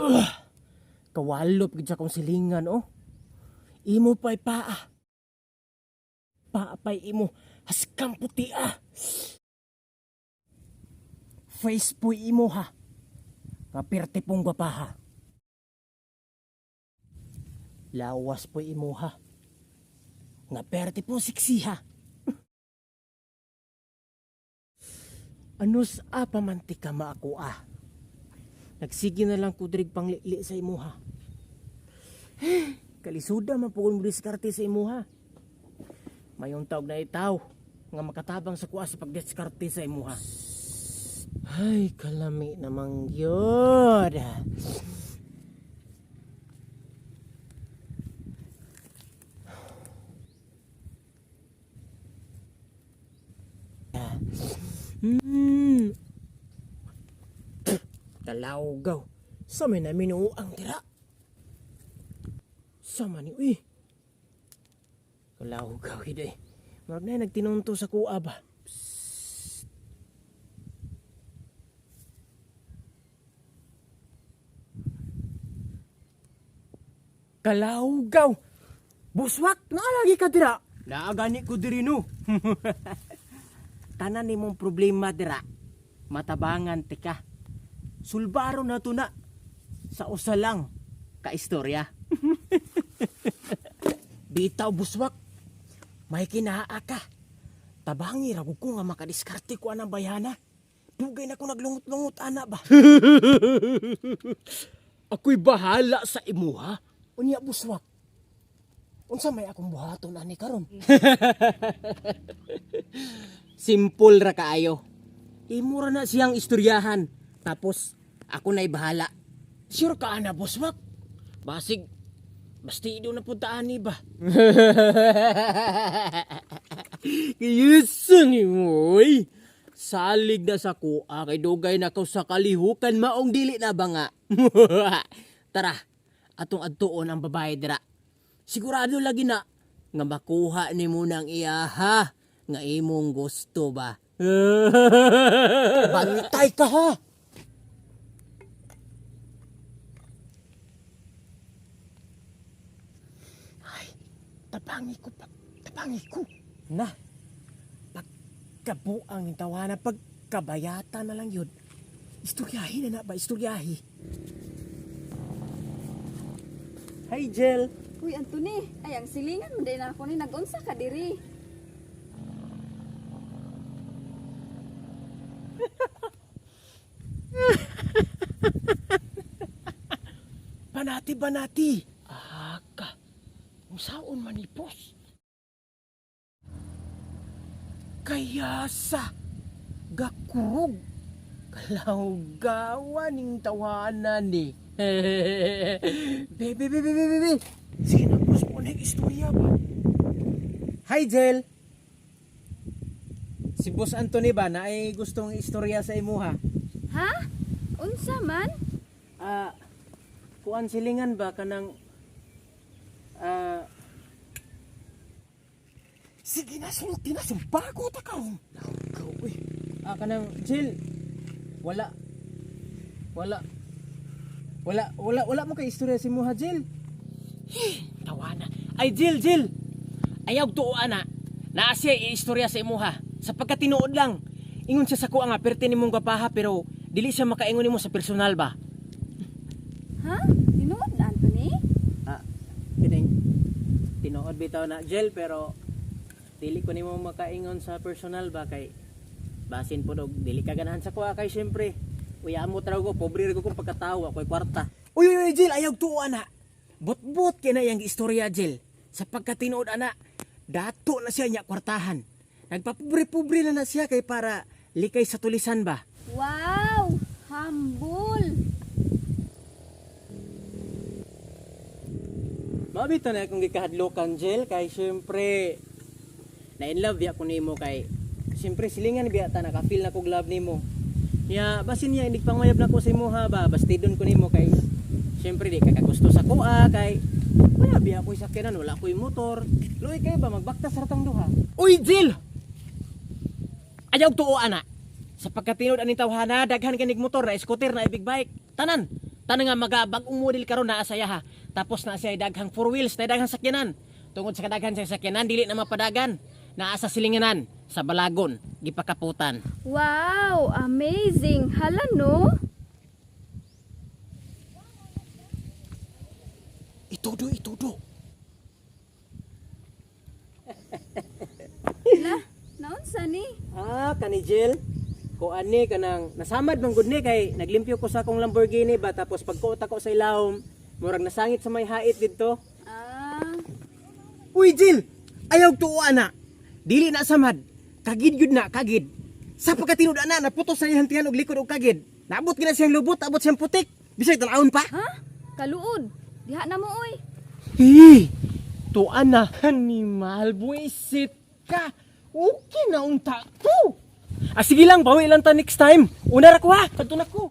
Ugh! Kawalop gid sa akong silingan, oh. Imo pa'y paa. Paa pa'y imo. Haskang puti ah. Face po'y imo ha. Kapirte pong gwapaha. Lawas po'y imo ha. Nga perte pong siksi ha. Anus a pamantika maako ah. Nagsige na lang kudrig panglili sa imuha. Kalisuda man pugol mo diskarte sa imuha. Mayong taog na itaw nga makatabang sa kuha sa pagdiskarte sa imuha. Ay, kalami namang yun. Talawgaw. Sa may naminuang tira. Sa man ni uy. Kalawgaw hiday. Murag na nagtinunto sa kuha ba. Psst. Kalawgaw. Buswak, naalagi ka dira. Naagani ko diri no. Tanan nimong problema dira. Matabangan tika. Sulbaro na to na. Sa usa lang ka istorya. Bitaw buswak. May kinaa ka. Tabangi ra ko nga makadiskarte ko anang bayana. Dugay na ko naglungot-lungot ana ba. Ako'y bahala sa imuha. Unya buswak. Unsa may akong buhaton ani karon? Simple ra kaayo. Imo ra na siyang istoryahan. Tapos ako na'y bahala. Sure ka ana, buswak? Basig bastido na puntaan ni ba? Kiyusan ni mo, oy. Salig na sa kuha kay dugay na ko sa kalihukan maong dili na ba nga. Tara, atong adtuon ang babae dira. Sigurado lagi na nga makuha ni mo ng iyaha nga imong gusto ba. Bantay ka ha. Ay, tabangi ko pa, tabangi ko. Na, pagkabuang yung tawana, pagkabayata na lang yun. Istoryahi na na ba, istoryahi. Hi, Jel. Uy, Anthony, ay ang silingan mo din ako ni nagunsa ka diri. Banati, banati. Aka, unsaon manipos. Kaya sa gakurog. Kalawgawa ning tawanan ni. Bebe, bebe, bebe, bebe. Sige na, boss mo na yung istorya ba? Hi, Jel. Si Boss Anthony ba na ay gustong istorya sa imuha? Ha? Unsa man? Ah, kuan silingan ba kanang ah Sige na, sulti na, sumbago ta karon. Lagaw, uy. Ah, kanang Jill. Wala. Wala. Wala, wala, wala mo kay istorya si Muha, Jill. Tawana. Ay, Jill, Jill. Ayaw tuo ana. Naa siya iistorya sa imuha. Sa pagkatinuod lang. Ingon siya sa kuha nga, perti nimong gwapaha, pero dili siya makaingon nimo sa personal ba? Ha? Tinuod na Anthony? Ah, kining tinuod bitaw na gel pero dili ko nimo makaingon sa personal ba kay basin po og dili ka ganahan sa kuha kay syempre uya mo traw ko pobre ra ko kung pagkatawo ako'y kwarta. Uy uy, uy Jill, ayaw tuo ana. Bot-bot kay na iyang istorya Jill. Sa pagkatinuod ana, dato na siya niya kwartahan. Nagpapobre-pobre na na siya kay para likay sa tulisan ba. Wow! Hambol! Mabito na akong gikahadlokan, Jel, kay syempre na in love biya ko nimo kay syempre silingan biya ta naka-feel na kog love nimo. Ya, basin niya indig panguyab na ko sa imuha ba, bastidon ko nimo kay syempre di ka kagusto sa kuha kay wala biya ko'y sakyanan, wala ko'y motor. Luoy kay ba magbaktas ra tang duha. Uy, Jill! Ayaw tuo ana. Sa pagkatinod aning tawhana, daghan kanig motor na scooter na big bike. Tanan, Tanan nga mga bag-ong model karon naa sa iyaha. Tapos naa siya daghang four wheels, na daghang sakyanan. Tungod sa kadaghan sa sakyanan dili na mapadagan. Naa sa silinganan sa Balagon, gipakaputan. Wow, amazing. Hala no? Itudo, itudo. Lah, naunsa ni? Ah, kani Jill. Ko ani kanang nasamad man gud ni kay naglimpyo ko sa akong Lamborghini ba, tapos pagkuot ako sa ilawom, murag nasangit sa may hait didto. Ah, Uy Jill, ayaw tuo ana. Dili na samad. Kagid yun na, kagid. Sa pagkatinud ana, naputos sa iyang tiyan og likod og kagid. Naabot gina siyang lubot, abot siyang putik. Bisay tan-awon pa. Ha? Kaluod. Diha na mo oy. Hi! Tuan na, animal, buisit ka. Okay na unta to. Ah, sige lang, bawi lang ta next time. Una ra ko ha, kadto na ko.